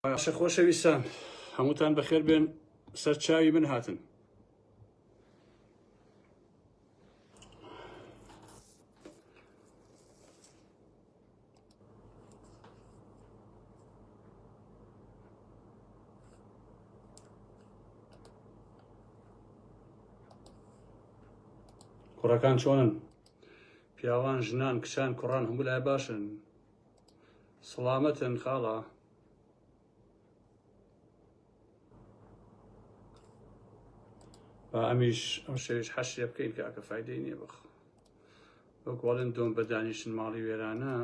باشە خۆشەویستان هەمووتان بەخێر بێن سەر چاوی من هاتن. کوڕەکان چۆنن؟ پیاوان ژنان کچان کوڕان هەموو لای باشن سڵامەتن خاڵە با ئەمیش ئەم شەویش حەشرێ بکەین کاکە فایدەی نییە بخ وەک وەڵێن دۆم بە دانیشن ماڵی وێرانە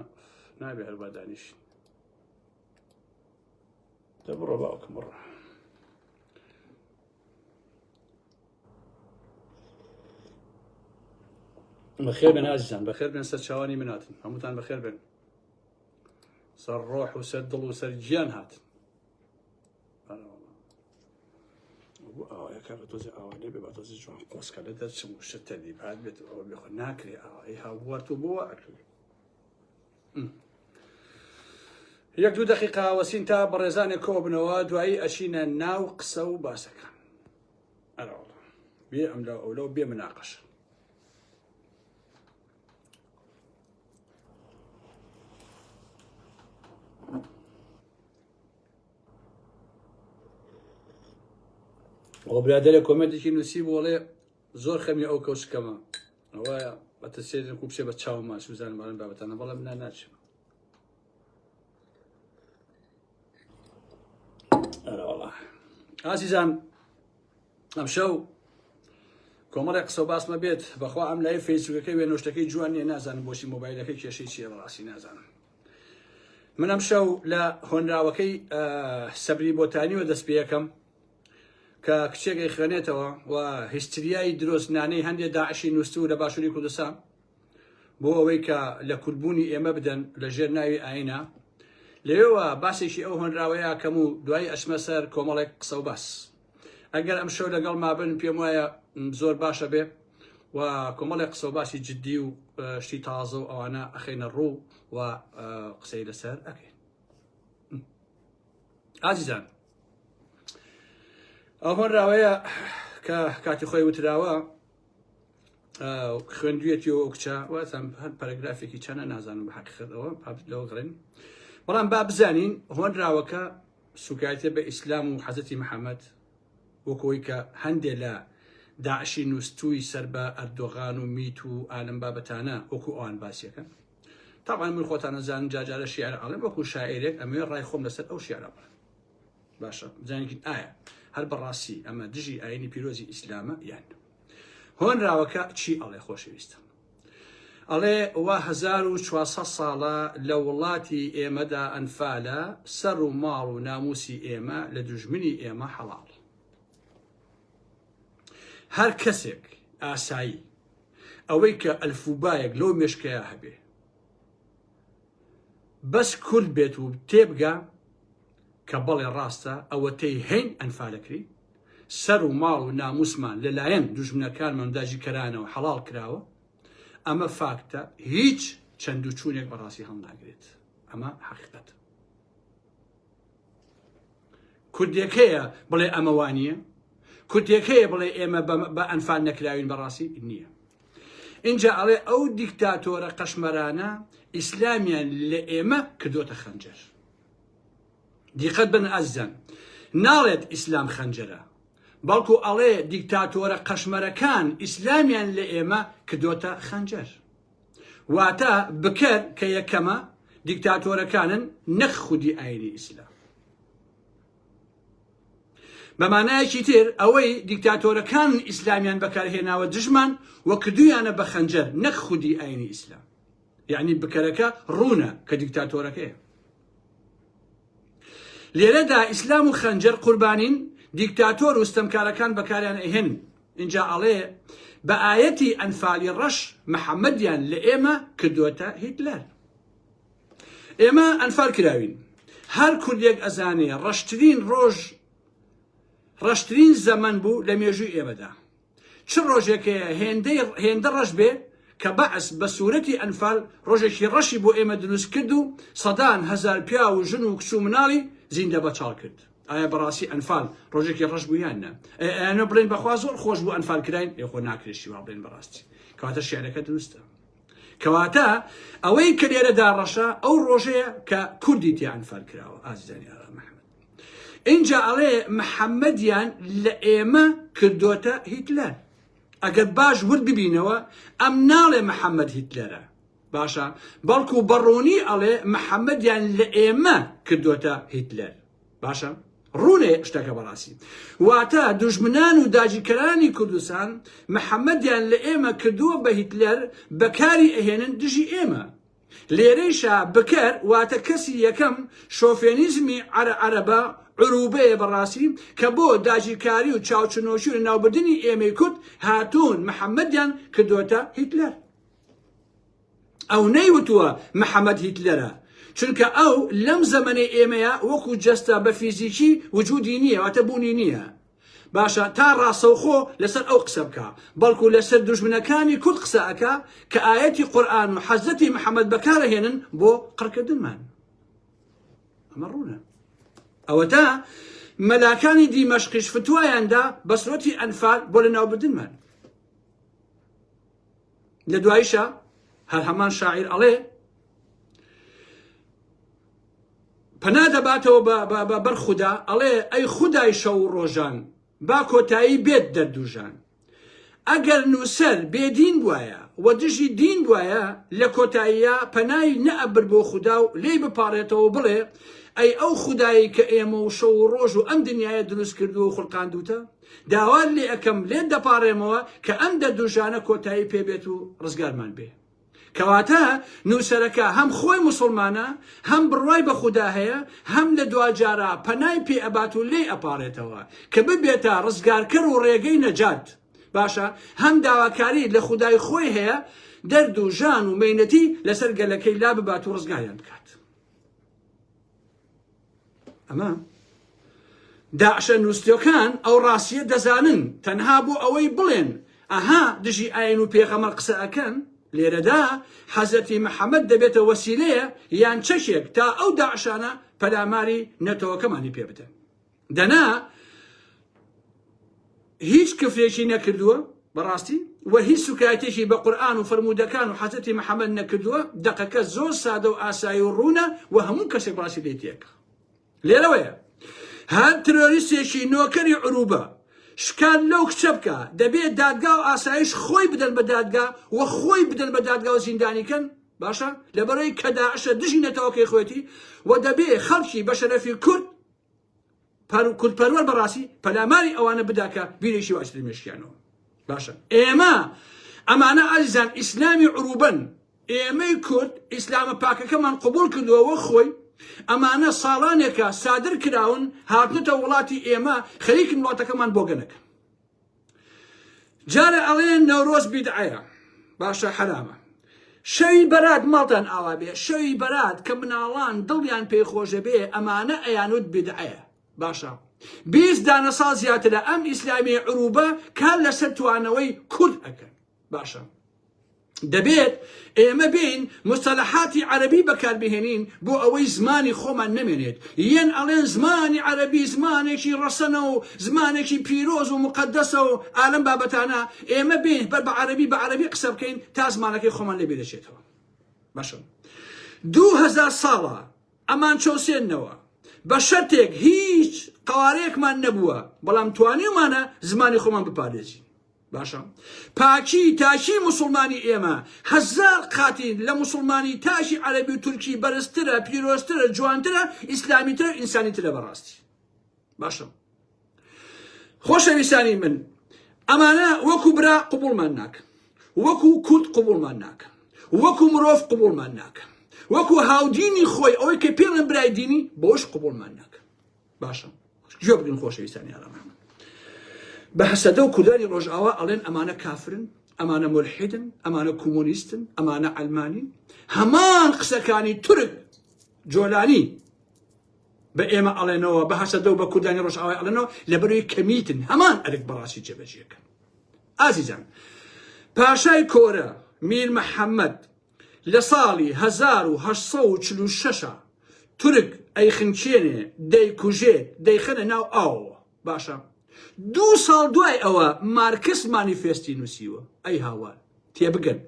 نابێ هەر بە دانیشن دە بڕۆ باوکم بڕۆ بەخێر بێن ئازیزان بەخێر بێن سەر چاوانی من هاتن هەمووتان بەخێر بێن سەر ڕۆح و سەر دڵ و سەر گیان هاتن ئاوایەکە بە تۆزی ئاوا لێ بێ بە تۆزی جوان قۆسکە لە دەرچم و شت تەدیبات بێت ئەوە بێخۆ ناکرێ ئاوایی هاووارت و بۆ ئەکرێ یەک دوو دقیقا وەسین تا بەڕێزانێک کۆبنەوە دوایی ئەچینە ناو قسە و باسەکان ئەرەوەڵا بێ ئەم لە ئەولەو بێ مناقەشە ئەو برادەرە کۆمێنتێکی نووسی بۆڵێ زۆر خەمی ئەو کەوچکەمە ئەوە بەتەسێن کو بچێ بە چاوما سوزان بەڵێن بابەتانە بەڵێ نا ناچم ئەرەوەڵا ئازیزان ئەمشەو کۆمەڵێک قسە و باسمە بێت بەخوا ئەم لای فەیسبوکەکەی وێنۆشتەکەی جوان نییە نازانم بۆچی مۆبایلەکەی کێشەی چییە بەڕاستی نازانم من ئەمشەو لە هۆنراوەکەی سەبری بۆتانیوە دەست پێەکەم کە کچێک ئەیخوێنێتەوە و هیستریای درۆزنانەی هەندێ داعشی نووسوو لە باشووری کوردستان بۆ ئەوەی کە لە کوردبوونی ئێمە بدەن لە ژێر ناوی ئاینە لەوێوە باسێکی ئەو هۆنراوەیە کەم و دوایی ئەچمە سەر کۆمەڵێک قسە و باس ئەگەر ئەم شەو لەگەڵ مابن پێم وایە زۆر باشە بێ و کۆمەڵێک قسە و باسی جددی و شتی تازە و ئەوانە ئەخەینە ڕوو و قسەی لەسەر ئەکەین ئازیزان ئەو هۆنراوەیە کە کاتی خۆی وتراوە خوێندویەتی ئەو کچە وازم هەر پەرەگرافێکی چەنە نازانم بە حقیقەتەوە لەوە گڕێن بەڵام با بزانین هۆنراوەکە سوکایەتە بە ئیسلام و حەزەتی محەممەد وەکۆی کە هەندێ لە داعشی نووسوی سەر بە ئەردۆغان و میت و ئالم بابەتانە وەکو ئەوان باسیەکەن طبعا من خۆتان ئەزانن جاجارە شیعر ئەڵێم وەکو شاعیرێک ئەمەوێ ڕای خۆم لەسەر ئەو شیعرە بڵێم باشە بزانین ئایا هەر بەڕاستی ئەمە دژی ئاینی پیرۆزی ئیسلامە یان هۆنراوەکە چی ئەڵێ خۆشەویستە ئەڵێ وا 1400 ساڵە لە وڵاتی ئێمەدا ئەنفالە سەر و ماڵ و ناموسی ئێمە لە دوژمنی ئێمە حەڵاڵ هەر کەسێک ئاسایی ئەوەی کە ئەلفوبایەک لەو مێشکەیا هەبێ بەس کورد بێت و تێبگا کە بەڵێ ڕاستە ئەوەتەی هەین ئەنفالەکری سەر و ماڵ و ناموسمان لەلایەن دوژمنەکانمان و داگیرکەرانەوە حەڵاڵ کراوە ئەمە فاکتە هیچ چەند و چوونێک بەڕاستی هەڵناگرێت ئەمە حەقیقەتە کوردێک هەیە بڵێ ئەمە وانە کوردێک هەیە بڵێ ئێمە بە ئەنفال نەکراوین بەڕاستی نییە اینجا ئەڵێ ئەو دیکتاتۆرە قەشمەرانە ئیسلامیان لە ئێمە کردوتە خەنجەر دیقەت بن ئازیزان ناڵێت ئیسلام خەنجەرە بەڵکو ئەڵێ دیکتاتۆرە قەشمەرەکان ئیسلامیان لە ئێمە کردوتە خەنجەر واتە بکەر کە یەکەمە دیکتاتۆرەکانن نەک خودی ئاینی ئیسلام. بە مانایەکی تر ئەوەی دیکتاتۆرەکان ئیسلامیان بەکارهێناوە دژمان و کردویانە بە خەنجەر نەک خودی ئاینی ئیسلام. یعنی بکەرەکە ڕوونە کە دیکتاتۆرەکەیە. لێرەدا ئیسلام و خەنجەر قوربانین، دیکتاتۆر و ستەمکارەکان بەکاریان ئەهێنن. ئینجا ئەڵێ بە ئایەتی ئەنفالی ڕەش محەمەدیان لە ئێمە کردۆتە هیتلەر. ئێمە ئەنفال کراوین. هەر کوردێک ئەزانێ ڕەشترین ڕۆژ ڕەشترین زەمەن بوو لە مێژووی ئێمەدا. چ ڕۆژێک هەیە هێندەی هێندە ڕەش بێ کە بەعس بە سورەتی ئەنفال ڕۆژێکی ڕەشی بۆ ئێمە دروست کرد و سەدان هەزار پیاو و ژن و کچ و مناڵی. زیندە بەچاڵ کرد؟ ئایا بەڕاستی ئەنفال ڕۆژێکی ڕەش بوو یان نا؟ ئەی ئەیانە بڵێن بەخوا زۆر خۆش بوو ئەنفال کراین؟ ئێ خۆ ناکرێت شتی وا بڵێن بەڕاستی. کەواتە شیعرەکە دروستە. کەواتە ئەوەی کە لێرەدا ڕەشە ئەو ڕۆژەیە کە کوردی تیا ئەنفال کراوە ئازیزانی ئارام محەممەد. ئینجا ئەڵێ محەممەدیان لە ئێمە کردۆتە هیتلەر. ئەگەر باش ورد ببینەوە ئەم ناڵێ محەممەد هیتلەرە باشە بەڵکو بەڕوونی ئەڵێ محەممەدیان لە ئێمە کردۆتە هیتلەر باشە ڕوونێ شتەکە بەڕاستی واتە دوژمنان و داگیرکەرانی کوردستان محەممەدیان لە ئێمە کردووە بە هیتلەر بەکاری ئەهێنن دژی ئێمە لێرەیشا بکەر واتە کەسی یەکەم شۆفێنیزمی عەرە عەرەبە عروبەیە بەڕاستی کە بۆ داگیرکاری و چاوچنۆکی و لەناوبردنی ئێمەی کورد هاتوون محەمەدیان کردۆتە هیتلەر. ئەو نەیوتووە محەمەد هیتلەرە چونکە ئەو لەم زەمەنەی ئێمەیە وەکو جەستە بە فیزیکی وجودی نییە واتە بوونی نییە. باشە تا ڕاستەوخۆ لەسەر ئەو قسە بکا بەڵکو لەسەر دوژمنەکانی کورد قسە ئەکا کە ئایەتی قورئان و حەزرەتی محەمەد بەکارئەهێنن بۆ قڕکردنمان ئەمە ڕوونە ئەوەتا مەلاکانی دیمەشقیش فتوایان دا بە سرۆتی ئەنفال بۆ لەناوبردنمان لە دوایشە هەر هەمان شاعیر ئەڵێ پەنا دەباتەوە بە بەر خودا ئەڵێ ئەی خودای شەو و ڕۆژان با کۆتایی بێت دەرد و ژان. ئەگەر نووسەر بێدین بوایە و دژی دین بوایە لە کۆتاییا پەنای نەئەبرد بۆ خودا و لێی بپاڕێتەوە و بڵێ ئەی ئەو خودایەی کە ئێمە و شەو و ڕۆژ و ئەم دنیایە دروست کردووە و خولقاندووتە داوات لێ ئەکەم لێت دەپاڕێمەوە کە ئەم دەرد و ژانە کۆتایی پێ بێت و ڕزگارمان بێ. کەواتە نووسەرەکە هەم خۆی موسڵمانە، هەم بڕوای بە خودا هەیە، هەم لە دواجارا پەنای پێ ئەبات و لێی ئەپاڕێتەوە کە ببێتە ڕزگارکەر و ڕێگەی نەجات. باشە هەم داواکاری لە خودای خۆی هەیە دەرد و ژان و مەینەتی لەسەر گەلەکەی لاببات و ڕزگاریان بکات. ئەمە داعشە نووسەکان ئەو ڕاستیە دەزانن تەنها بۆ ئەوەی بڵێن ئەها دژی ئاین و پێغەمەر قسە ئەکەن لێرەدا حەزرەتی محەممەد دەبێتە وەسیلەیە یان چەکێک تا ئەو داعشانە پەلاماری نەتەوەکەمانی پێ بدەن دەنا هیچ کفرێکی نەکردووە بەڕاستی و هیچ سوکایەتێکی بە قورئان و فەرموودەکان و حەزرەتی محەممەد نەکردووە دەقەکە زۆر سادە و ئاسایی و ڕوونە و هەموو کەسێک بەڕاستی لێی تێکە لێرەوەیە هەر ترۆریستێکی نۆکەری عروبە شکان لەو کچە بکە دەبێت دادگا و ئاسایش خۆی بدەن بە دادگا و خۆی بدەن بە دادگا و زیندانی کەن باشە لەبەرەی کە داعشە دژی نەتەوەکەی خۆیەتی و دەبێ خەڵکی بە شەرەفی کورد کوردپەروەر بەڕاستی پەلاماری ئەوانە بدا کە بیرێکی وا ئەچێتە مێشکیانەوە باشە ئێمە ئەمانە ئازیزان ئیسلامی عروبەن ئێمەی کورد ئیسلامە پاکەکەمان قبول کردووە وەک خۆی ئەمانە ساڵانێکە سادر کراون هاتنەتە وڵاتی ئێمە خەریکن وڵاتەکەمان بۆگەنەکەن جارێ ئەڵێن نەورۆز بیدعەیە باشە حەرامە شەوی بەرات ماڵتان ئاوا بێ شەوی بەرات کە مناڵان دڵیان پێی خۆشە بێ ئەمانە ئەیانوت بیدعەیە باشە 20 دانە ساڵ زیاترە ئەم ئیسلامی عروبە کار لەسەر توانەوەی کورد ئەکەن باشە دەبێت ئێمە بێین مستەلەحاتی عەرەبی بەکاربهێنین بۆ ئەوەی زمانی خۆمان نەمێنێت، یەن ئەڵێن زمانی عەرەبی زمانێکی ڕەسەنە و زمانێکی پیرۆز و موقەدەسە و ئالەم بابەتانە، ئێمە بێین بەر بە عەرەبی بە عەرەبی قسە بکەین تا زمانەکەی خۆمان لێ بیرەچێتەوە. باشە 2000 ساڵە ئەمان چەوسێننەوە بە شەرتێک هیچ قەوارەیەکمان نەبووە بەڵام توانیومانە زمانی خۆمان بپارێزین. باشە پاکی تاکی موسڵمانی ئێمە هەزار قاتی لە موسڵمانی تاکی عەرەبی و تورکی بەرزترە پیرۆزترە جوانترە ئیسلامیترە ئینسانیترە بەڕاستی باشە خۆشەویستانی من ئەمانە وەکو برا قبوڵمان ناکەن وەکو کورد قبوڵمان ناکەن وەکو مرۆڤ قبوڵمان ناکەن وەکو هاودینی خۆی ئەوەی کە پێڵێن برای دینی بۆش قبوڵمان ناکەن باشە گوێ بگرن خۆشەویستانی ئارام ئەحمەد بە هەسەدە و کوردانی ڕۆژئاوا ئەڵێن ئەمانە کافرن ئەمانە ملحیدن ئەمانە کۆمۆنیستن ئەمانە عەلمانین هەمان قسەکانی تورک جۆلانی بە ئێمە ئەڵێنەوە بە هەسەدە و بە کوردانی ڕۆژئاوای ئەڵێنەوە لەبەرەوەی کەمیتن هەمان ئەرک بەڕاستی جێبەجێکەن ئازیزان پاشای کۆرە میر محەممەد لە ساڵی 1846 تورک. ئەیخنکێنێ، دەیکوژێت، دەیخەنە ناو ئاوەوە. باشە دوو ساڵ دوای ئەوە مارکس مانیفێستی نووسیوە. ئەی هاوار! تێبگەن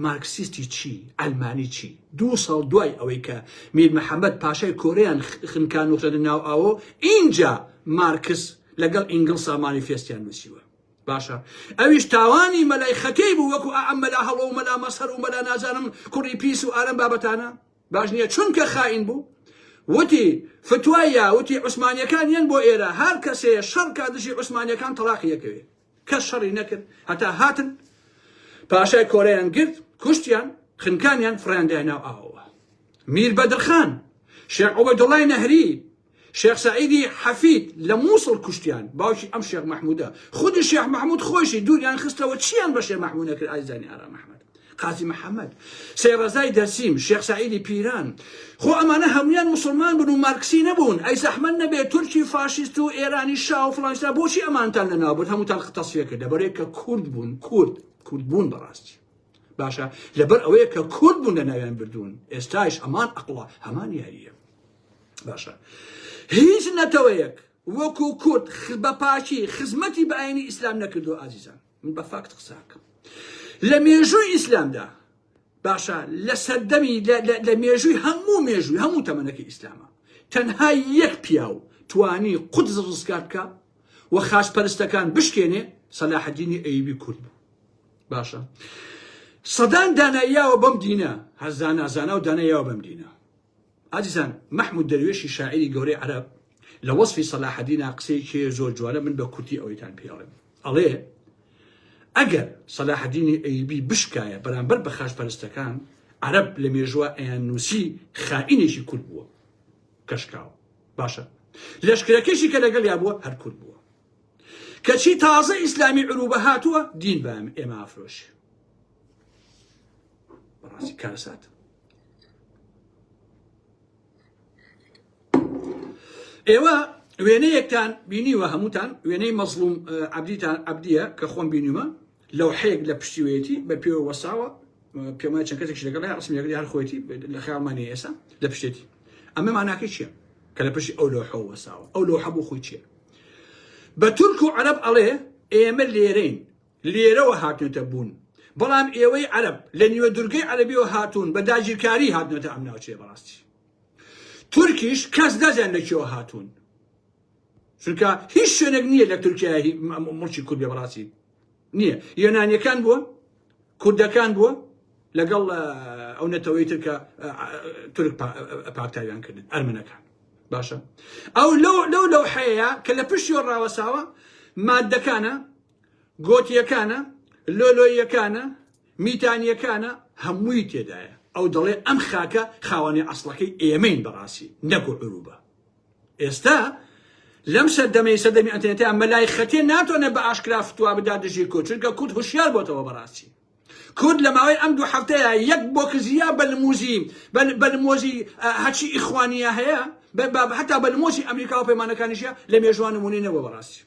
مارکسیستی چی، عەلمانی چی؟ دوو ساڵ دوای ئەوەی کە میر محەمەد پاشای کۆرەیان خنکان و خستە ناو ئاوەوە، ئینجا مارکس لەگەڵ ئینگڵسا مانیفێستیان نووسیوە. باشە ئەویش تاوانی مەلای خەتەی بوو وەکو ئەم مەلا هەڵۆ و مەلا مەسەر و مەلا نازانم کوڕی پیس و ئارەم بابەتانە باش نییە چونکە خائین بوو وتی فتوای یا وتی عوسمانیەکان یەن بۆ ئێرە هەر کەسێ شەڕ کا دژی عوسمانیەکان تەڵاقی یەکەوێ کەس شەڕی نەکرد هەتا هاتن پاشای کۆرەیان گرت کوشتیان خنکانیان فڕیان دای ناو ئاوەوە میر بەدرخان شێخ عوبەیدوڵای نەهری شێخ سەعیدی حەفید لە موسڵ کوشتیان باوکی ئەم شێخ مەحمودە خودی شێخ مەحمود خۆیشی دووریان خستەوە چیان بە شێخ مەحمود نەکرد ئازیزانی ئارام ئەحمەد قازی محەممەد سەی ڕەزای دەرسیم شێخ سەعیدی پیران خۆ ئەمانە هەمویان موسڵمان بوون و مارکسی نەبوون ئەی زەحمەت نەبێت تورکی فاشیست و ئێرانی شا و فڵانشتا بۆچی ئەمانتان لەناو برد هەمووتان تەسفیە کرد لەبەرێک کە کورد بوون کورد کورد بوون بەڕاستی باشە لەبەر ئەوەیە کە کورد بوون لەناویان بردوون ئێستاش هەمان ئەقڵە هەمان یاریە باشە هیچ نەتەوەیەک وەکو کورد بە پاکی خزمەتی بە ئاینی ئیسلام نەکردو ئازیزان من بە فاکت قساکەم لە مێژووی ئیسلامدا باشە لە سەردەمی لە مێژووی هەموو مێژووی هەموو تەمەنەکە ئیسلامە تەنها یەک پیاو توانی قودس ڕزگار بکە و خاچ پەرستەکان بشکێنێ سەلاحەدینی ئەیوبی کورد بوو باشە سەدان داناییاوە بەم دینە هەر زانا زانا و داناییاوە بەم دینە ئازیزان مەحمود دەروێشی شاعیری گەورەی عەرەب لە وەسفی سەلاحەدینا قسەیەکی هەیە زۆر جوانە من بە کورتی ئەوەیتان پێ ئەڵێم ئەڵێ ئەگەر سەلاحەدینی ئەیوبی بشکایە بەرامبەر بە خاچپەرستەکان عەرەب لە مێژوە ئەیان نووسی خائینێکی کورد بووە کەشکاوە باشە لەشکرەکەشی کە لەگەڵیا بووە هەر کورد بووە کەچی تازە ئیسلامی عروبە هاتووە دین بە ئێمە ئافرۆشی بەڕاستی کارەسات ئێوە وێنەیەکتان بینیوە هەمووتان وێنەی مەزڵوم عەبدیتان عەبدیە کە خۆم بینیومە لەوحەیەک لە پشتیوەیەتی بە پێوە وەساوە پێم وایە چەند کەسێکش لەگەڵ ڕسمی لەگەڵ هەر خۆیەتی لە خەیاڵمانی ئێستا لە پشتێتی ئەمە ماناکەی چییە کە لە پشتی ئەو لەوحەوە وەساوە ئەو لەوحە بۆ خۆی چییە بە تورک و عەرەب ئەڵێ ئێمە لێرەین لێرەوە هاتنەتە بوون بەڵام ئێوەی عەرەب لە نیوە دورگەی عەرەبیەوە هاتوون بە داگیرکاری هاتنەتە ئەم ناوچەیە بەڕاستی تورکیش کەس نازان لە کوێوە هاتوون چونکە هیچ شوێنێک نییە لە تورکیا مڵکی کورد بێ بەڕاستی نییە یۆنانیەکان بووە کوردەکان بووە لەگەڵ ئەو نەتەوەی تر کە تورک پاکتاویان کردن ئەرمنەکان باشە ئەو لەو لەو لەو حەیە کە لە پشتیەوە ڕاوەساوە مادەکانە گۆتییەکانە، لۆلۆییەکانە، میتانییەکانە، هەمووی تێدایە. ئەو دەڵێ ئەم خاکە خاوەنی ئەسڵەکەی ئێمەین بەڕاستی نەک عروبە. ئێستا لەم سەردەمەی سەردەمی ئەنتەرنێتە مەلای خەتێ ناتوانێت بە ئاشکرا فتوا بدات دژی کورد چونکە کورد هوشیار بۆتەوە بەڕاستی. کورد لە ماوەی ئەم دوو هەفتەیە یەک بۆکزیا بە لموزی بە لمۆزی هەرچی ئیخوانیە هەیە هەتا بە لمۆزی ئەمریکا و پەیمانەکانیشە لە مێژوان نمونەی نەبووە بەڕاستی.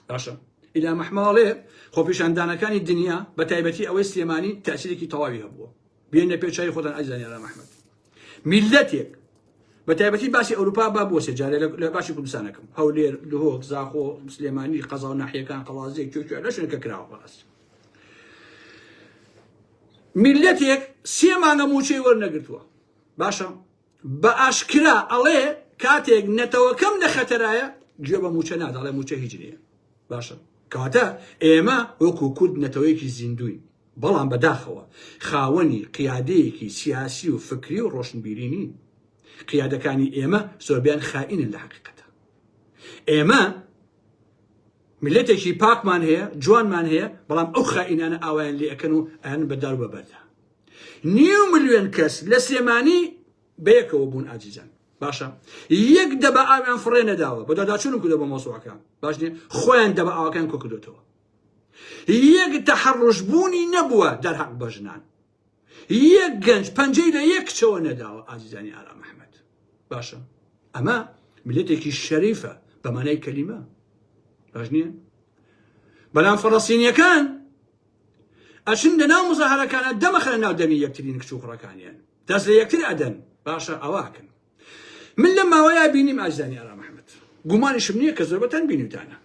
باشە ئیلام ئەحمەڵێ خۆپیشاندانەکانی دنیا بە تایبەتی ئەوەی سلێمانی تاسیرێکی تەواوی هەبووە بێنە پێ چای خۆتان ئازیزانی ئارام ئەحمەد میلەتێک بە تایبەتی باسی ئەوروپا با بۆ سێ جارێ لە باسی کوردستانەکەم هەولێر دهۆک زاخۆ سلێمانی قەزا و ناحیەکان قەڵازێک کوێ کوێ لە شوێنەکە کراوە بەڕاست میلەتێک سێ مانگە موچەی وەرنەگرتووە باشە بە ئاشکرا ئەڵێ کاتێک نەتەوەکەم لە خەتەرایە گوێ بە موچە نادا ئەڵێ موچە هیچ نییە باشە کەواتە ئێمە وەکو کورد نەتەوەیەکی زیندوین بەڵام بەداخەوە خاوەنی قیادەیەکی سیاسی و فکری و ڕۆشنبیری نین قیادەکانی ئێمە زۆربیان خائینن لە حقیقەتە ئێمە میلەتێکی پاکمان هەیە جوانمان هەیە بەڵام ئەو خائینانە ئاوایان لێ ئەکەن و ئەیان بەدار و بەبەردا نیو ملیۆن کەس لە سلێمانی بەیەکەوە بوون ئازیزان باشە یەک دەبە ئاویان فڕێ نەداوە بە داداچوونم کردو بە مۆسوعەکە باش نییە خۆیان دەبە ئاوەکان کۆ کردوتەوە یەک تەحەڕوش بوونی نەبووە دەرهەق بە ژنان یەک گەنج پەنجەی لە یەک کچەوە نەداوە ئازیزانی ئارام ئەحمەد باشە ئەمە میلەتێکی شەریفە بە مانای کەلیمە باش نییە بەڵام فەڵەستینیەکان ئەچن لە ناو مزاهرەکانە دەمەخەنە ناو دەمی یەکترین کچ و کوڕەکانیان دەست لە یەکتر ئەدەن باشە ئەواکەن. من لەم ماوەیە بینیم ئازیزانی ئارام ئەحمەد، گومانیشم نییە کە زۆربەتان بینیوتانە.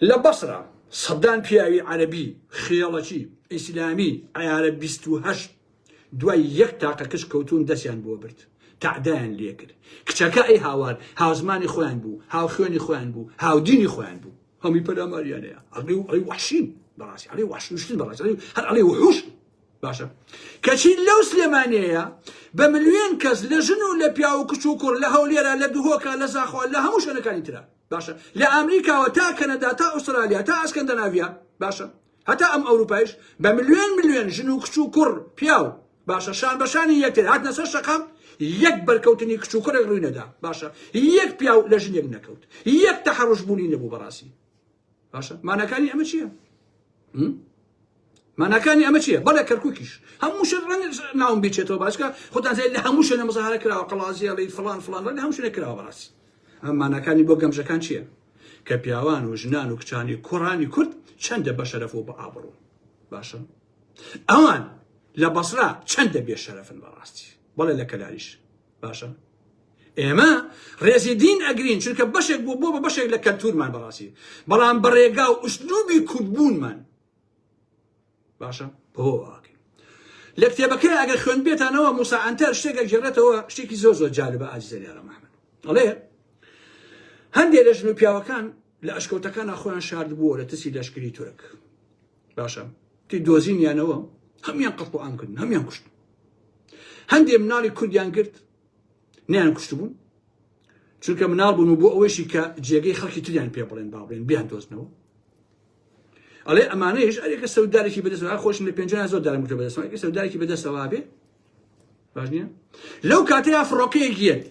لە بەسرە سەدان پیاوی عەرەبی خێڵەکی ئیسلامی عەیارە 28 دوای یەک تاقە کچ کەوتون دەستیان بۆ برد تەعدایان لێکرد کچەکە ئەی هاوار هاوزمانی خۆیان بوو هاوخوێنی خۆیان بوو هاودینی خۆیان بوو هەمووی پەلاماریانەیە ئەڵێ ئەڵێ وەحشین بەڕاستی ئەڵێ وەحش نوشتن بەڕاستی ئەڵێ هەر ئەڵێ وحوش باشە کەچی لەو سلێمانەیە بە ملیۆن کەس لە ژن و لە پیاو و کچ و کوڕ لە هەولێرە لە دهۆکە لە زاخۆ لە هەموو شوێنەکانی ترە باشە لە ئەمریکاوە تا کەنەدا تا ئوسترالیا تا ئەسکەندەناڤیا باشە هەتا ئەم ئەوروپایش بە ملیۆن ملیۆن ژن و کچ و کوڕ پیاو باشە شان بە شانی یەکتر هاتنە سەر شەقام یەک بەرکەوتنی کچ و کوڕێک ڕووی نەدا باشە یەک پیاو لە ژنێک نەکەوت یەک تەحەڕوش بوونی نەبوو بەڕاستی باشە ماناکانی ئەمە چییە؟ ماناکانی ئەمە چییە؟ بەڵێ کەرکوکیش هەموو شت ڕەنگ ناوم بیچێتەوە باشکە خۆتان زای لە هەموو شوێنە مزاهرە کراوە قەڵازیڵی فڵان فڵان لە هەموو شوێنە کراوە بەڕاستی ئەم ماناکانی بۆ گەمژەکان چییە؟ کە پیاوان و ژنان و کچانی کوڕانی کورد چەندە بەشەرەف و بە ئابڕوون باشە ئەوان لە بەسرا چەندە بێشەرەفن بەڕاستی بەڵێ لە کەلاریش باشە ئێمە ڕێزی دین ئەگرین چونکە بەشێک بوو بۆ بە بەشێک لە کەلتورمان بەڕاستی بەڵام بە ڕێگا و ئوسلوبی کوردبوونمان باشە بەوەکەین لە کتێبەکەی ئەگەر خوێندبێتانەوە موسا عەنتەر شتێک ئەگێڕێتەوە شتێکی زۆر زۆر جالبە ئازیزانی ئارام ئەحمەد ئەڵێ هەندێک لە ژن و پیاوەکان لە ئەشکەوتەکانە خۆیان شاردبووە لە ترسی لەشکری تورک باشە تی دۆزینیانەوە هەمیان قەتڵ عام کردن هەمیان کوشت هەندێک مناڵی کوردیان گرت نیان کوشتبوون چونکە مناڵ بوون و بۆ ئەوەیشی کە جێگەی خەڵکی تریان پێ بڵێن با بڵێن بیان دۆزنەوە ئەڵێ ئەمانەیش ئەرێکە سەودارێکی بەدەستەوە خۆشم لە پێنجیان زۆر دارم گرتە بەدەستەوە ئەرێکە سەودارێکی بەدەستەوە بێ باش نییە لەو کاتەیە فڕۆکەیەک یەت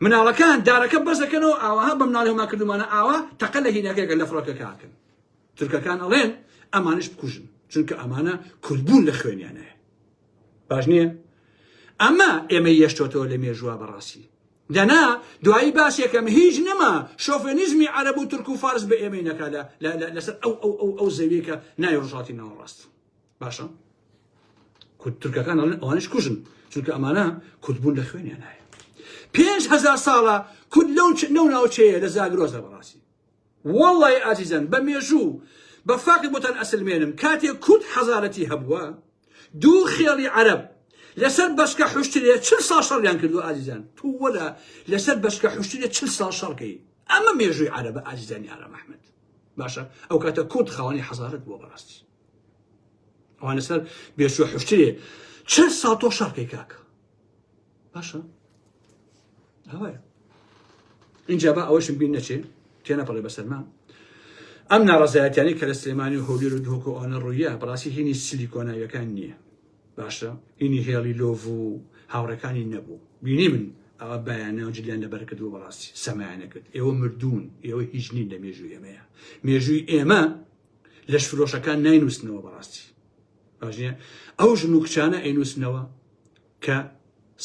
مناڵەکان دارەکە بەزەکەنەوە ئاواها بە مناڵی هەما کردومانە ئاوا تەقە لە هینەکەکە لە فڕۆکەکەکەن تورکەکان ئەڵێن ئەمانش بکوژن چونکە ئەمانە کوردبوون لە خوێنیانەیە باش نییە ئەمە ئێمە یەشتۆتەوە لە مێژووە بەڕاستی دەنا دوایی باسێکەم هیچ نەما شۆفێنیزمی عەرەب و تورک و فارس بە ئێمەی نەکا لە لەسەر ئەو ئەو ئەو ئەو زەویەی کە ناوی ڕۆژهەڵاتی ناوەڕاست باشە کورد تورکەکان ئەڵێن ئەوانش کوژن چونکە ئەمانە کوردبوون لە خوێنیان هەیە 5هزار ساڵە کورد لەو لەو ناوچەیە لە زاگرۆزە بەڕاستی وەڵڵای ئازیزان بە مێژوو بە فاکت بۆتان ئەسلمێنم کاتێ کورد حەزارەتی هەبووە دوو خێڵی عەرەب لەسەر بەشکە حوشترێ چل ساڵ شەڕیان کردو ئازیزان تو وەلا لەسەر بەشکە حوشترێ چل ساڵ شەڕکەی ئەمە مێژووی عەرەبە ئازیزانی ئارام ئەحمەد باشە ئەو کاتە کورد خاوەنی حەزارەت بووە بەڕاستی ئەوان لەسەر بێچوە حوشترێ چل ساڵ تۆ شەڕکەی کاکە باشە ئەوەیە اینجا با ئەوەشم بیر نەچێ تێنەپەڕێ بەسەرما ئەم ناڕەزایەتیانی کە لە سلێمانی و هەولێر و دهۆک و ئەوانە ڕوویە بەڕاستی هینی سلیکۆناویەکان نییە باشە هینی هێڵی لۆڤ و هاوڕێکانی نەبوو بینی من ئەوە بایانە و جلیان لەبەر کردووە بەڕاستی سەمایانە کرد ئێوە مردوون ئێوە هیچ نین لە مێژووی ئێمەیە مێژووی ئێمە لەشفرۆشەکان ناینووسنەوە بەڕاستی باش نییە ئەو ژن و کچانە ئەینووسنەوە کە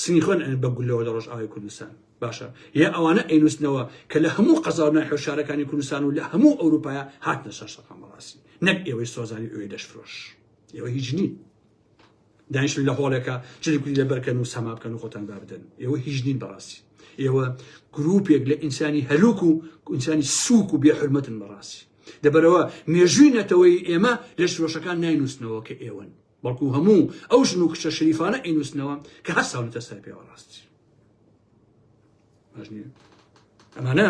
سنگی خۆیان ئەنێن بە گوللەوە لە ڕۆژئاوای کوردستان باشە یا ئەوانە ئەینووسنەوە کە لە هەموو قەزا و ناحیە و شارەکانی کوردستان و لە هەموو ئەوروپایا هاتنە سەر شەقام بەڕاستی نەک ئێوەی سۆزانی و ئێوەی لەشفرۆش ئێوە هیچ نین دانیشن لە هۆڵێکە جلی کوردی لەبەرکەن و سەما بکەن و خۆتان با بدەن ئێوە هیچ نین بەڕاستی ئێوە گروپێک لە ئینسانی هەلوک و ئینسانی سوک و بێحرمەتن بەڕاستی دەبەرەوە مێژووی نەتەوەی ئێمە لەشفرۆشەکان ناینووسنەوە کە ئێوەن بەڵکو هەموو ئەو ژن و کچە شەریفانە ئەینووسنەوە کە هەستاونەتە سەر پێوە ڕاست باش نییە ئەمانە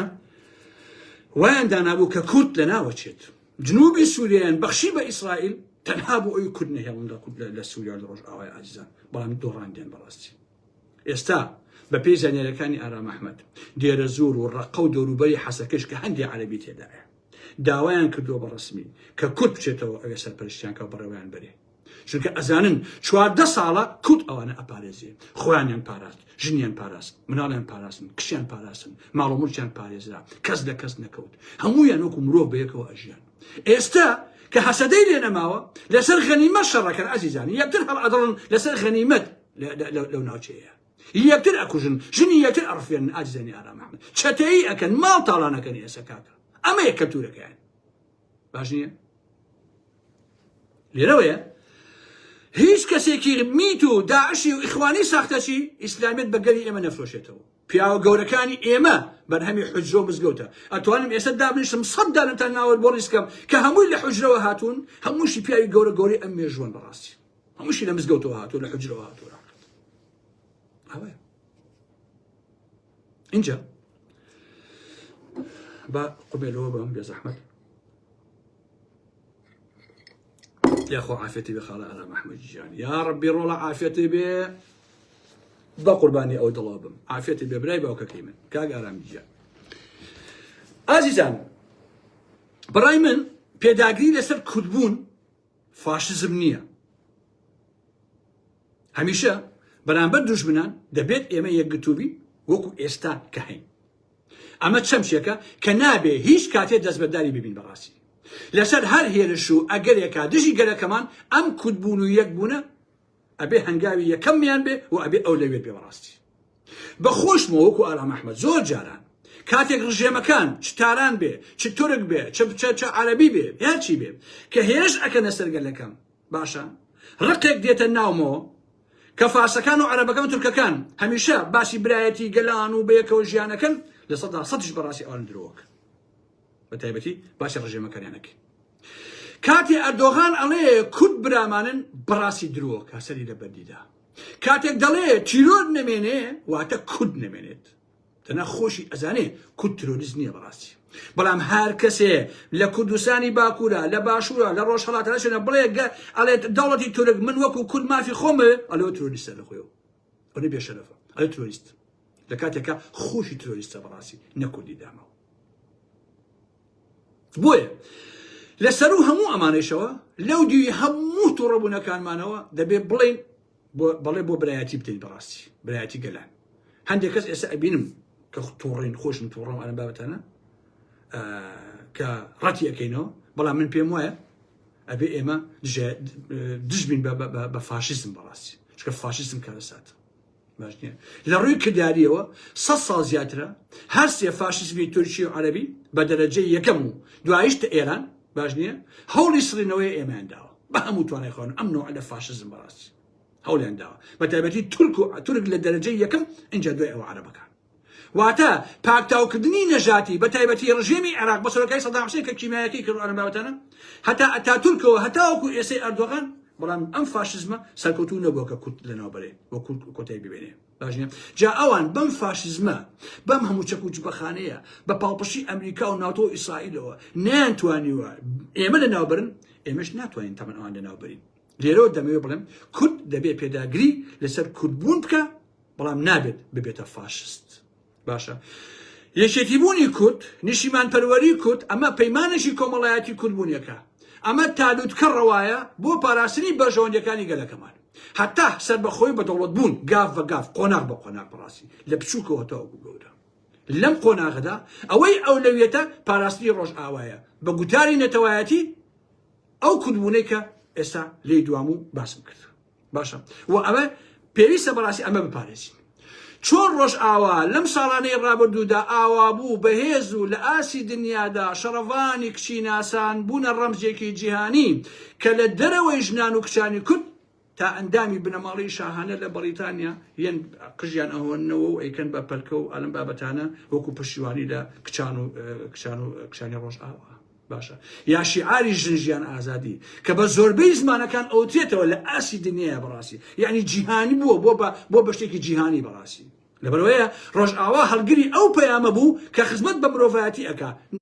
وایان دانابوو کە کورد لە ناوەچێت جنوبی سووریان بەخشی بە ئیسرائیل تەنها بۆ ئەوی کورد نەهێڵن لە کورد لە سووریا لە ڕۆژئاوای ئازیزان بەڵام دۆڕاندیان بەڕاستی ئێستا بە پێی زانیاریەکانی ئارام ئەحمەد دێرەزوور و ڕەقە و دەوروبەری حەسەکەش کە هەندێ عەرەبی تێدایە داوایان کردووە بە ڕەسمی کە کورد بچێتەوە ئەوێ سەرپەرشتیان کە بەڕێوەیان بەرێ چونکە ئەزانن 14 ساڵە کورد ئەوانە ئەپارێزێ خۆیانیان پاراست ژنیان پاراست مناڵیان پاراستن کچیان پاراستن ماڵ و مڵکیان پارێزرا کەس لە کەس نەکەوت هەمویان وەکو مرۆڤ بەیەکەوە ئەژیان ئێستا کە هەسەدەی لێ نەماوە لەسەر غەنیمەت شەڕەکەن ئازیزان یەکتر هەڵئەدڕن لەسەر غەنیمەت لەو ناوچەیە یەکتر ئەکوژن ژنی یەکتر ئەڕفێنن ئازیزانی ئارام ئەحمەد چەتەیی ئەکەن ماڵ تاڵانەکەن ئێستا کاکە ئەمەیە کەلتورەکەیان باش نییە لێرەوەیە هیچ کەسێکی میت و داعشی و ئیخوانی ساختەچی ئیسلامیت بە گەلی ئێمە نەفرۆشێتەوە. پیاوە گەورەکانی ئێمە بەرهەمی حوجرە و مزگەوتە. ئەتوانم ئێستا دابنیشم سەد دانەتان ناوەت بۆ ڕیز کەم کە هەمووی لە حوجرەوە هاتوون، هەمووشی پیاوی گەورە گەورەی ئەم مێژووەن بەڕاستی. هەمووشی لە مزگەوتەوە هاتووە، لە حوجرەوە هاتووە. ئەوەیە. اینجا با قومێلەوە بەم بێزەحمەت. یاخۆ عافێتی بێ خاڵە ئارام ئەحمەد گیان یا ڕەبی ڕۆڵە عافێتی بێ بە قوربانی ئەو دڵەوە بم عافێتی بێ برای باوکەکەی من کاک ئارام گیان ئازیزان بەڕای من پێداگری لەسەر کوردبوون فاشزم نییە هەمیشە بەرامبەر دوژمنان دەبێت ئێمە یەکگرتووبین وەکو ئێستا کە هەین ئەمە چەمکێکە کە نابێ هیچ کاتێ دەستبەرداری ببین بەڕاستی لەسەر هەر هێرش و ئەگەرێکا دژی گەلەکەمان ئەم کوردبوون و یەکبوونە ئەبێ هەنگاوی یەکەممیان بێ و ئەبێ ئەولەویەت بێ بەڕاستی بە خۆشمەوە وەکو ئارام ئەحمەد زۆر جاران کاتێک ڕژێمەکان چ تاران بێ چ تورک بێ چ چ عەرەبی بێ هەرچی بێ کە هێرش ئەکەنە سەر گەلەکەم باشە ڕقێک دێتە ناومەوە کە فارسەکان و عەرەبەکان و تورکەکان هەمیشە باسی برایەتی گەلان و بەیەکەوە ژیانەکەن لە سەدا سەدیش بەڕاستی ئەوان درۆکەن بە تایبەتی باسی ڕژێمەکانیانەکەی کاتێ ئەردۆغان ئەڵێ کورد برامانن بەڕاستی درۆکە سەری لە بەردیدا کاتێک دەڵێ تیرۆر نەمێنێ واتە کورد نەمێنێت تەنها خۆشی ئەزانێ کورد ترۆریست نییە بەڕاستی بەڵام هەر کەسێ لە کوردستانی باکوورە لە باشوورە لە ڕۆژهەڵاتە لە شوێنە بڵێ گە ئەڵێت دەوڵەتی تورک من وەکو کورد مافی خۆم ئەلێ ترۆریستە لە خۆیەوە ئەوە بێشەرەفە ئەلێ ترۆریست لە کاتێکا خۆشی ترۆریستە بەڕاستی نە کوردی داماوە بۆیە لە سەرو هەموو ئەمانەیشەوە لەو دیوی هەموو توڕەبوونەکانمانەوە دەبێ بڵێین بەڵێ بۆ برایەتی بدەین بەڕاستی برایەتی گەلان هەندێک کەس ئێستا ئەبینم کە توڕین خۆشم توڕەم ئەم بابەتانە کە ڕەتی ئەەکەینەوە بەڵام من پێم وایە ئەبێ ئێمە دژبین بە فاشیزم بەڕاستی چکە فاشیزم کارەساتە باش نییە لە ڕووی کرداریەوە سە ساڵ زیاترە هەر سێ فاشیزمی تورکی و عەربی بە دەرەجەی یەکەم و دوایش ئێران باش نییە هەوڵی سڕینەوەی ئێمەیان داوە بە هەموو توانای خۆیان ئەم نوع لە فاشیزم بەڕاستی هەوڵیان داوە بە تایبەتی تورک و تورک لە دەرەجەی یەکەم اینجا دوای ئەوە عەرەبەکان واتە پاکتاوکردنی نەژاتی بە تایبەتی ڕژێمی عێراق بە سەرۆکای سەدام حوسێن کە کیمیایەکەی کرد ئەم بابەتانە هەتا ئەتاتورکەوە هەتاوەکو ئێسەی ئەردۆغان بەڵام ئەم فاشیزمە سەرکەوتوو نەبووە کە کورد لەناو بەرێ و کورد کۆتایی ببێنێ باش نییە جا ئەوان بەم فاشیزمە بەم هەموو چەک و جبەخانەیە بە پاڵپشتی ئەمریکا و ناتۆ و ئیسرائیلەوە نەیانتوانیوە ئێمە لەناوبرن ئێمەش ناتوانین تەمەن ئەوان لەناوبەرین لێرەوە دەمەوێت بڵێم کورد دەبێ پێداگری لەسەر کوردبوون بکە بەڵام نابێت ببێتە فاشست باشە یەکێتی بوونی کورد نیشیمان پەروەری کورد ئەمە پەیمانێکی کۆمەڵایەتی کوردبوونیەکە ئەمە تالوتکە ڕەوایە بۆ پاراستنی بەرژەوەندیەکانی گەلەکەمان هەتا سەربەخۆی بە دەوڵەت بوون گاف بە گاف قۆناغ بە قۆناغ بەڕاستی لە بچووکەوە تاوەکو گەورە لەم قۆناغەدا ئەوەی ئەولەویەتە پاراستنی ڕۆژئاوایە بە گوتاری نەتەوایەتی ئەو کوردبوونەی کە ئێستا لێی دوام و باسم کرد باشە و ئەمە پێویستە بەڕاستی ئەمە بپارێزین چۆن ڕۆژئاوا لەم ساڵانەی ڕابردوودا ئاوا بوو بەهێز و لە ئاسی دنیادا شەڕەڤانی کچی ناسان بوونە ڕەمزێکی جیهانی کە لە دەرەوەی ژنان و کچانی کورد تا ئەندامی بنەماڵەی شاهانە لە بەڕیتانیا یەن قژیان ئەهۆننەوە و ئەیکەن بە پەلکە و ئەلم بابەتانە وەکو پشتیوانی لە کچان و کچان و کچانی ڕۆژئاوا. باشە یا شیعاری ژن ژیان ئازادی کە بە زۆربەی زمانەکان ئەوترێتەوە لە ئاسی دنیاە بەڕاستی یعنی جیهانی بووە بۆ بە بۆ بە شتێکی جیهانی بەڕاستی لەبەرەوەیە ڕۆژئاوا هەڵگری ئەو پەیامە بوو کە خزمەت بە مرۆڤایەتی ئەکا.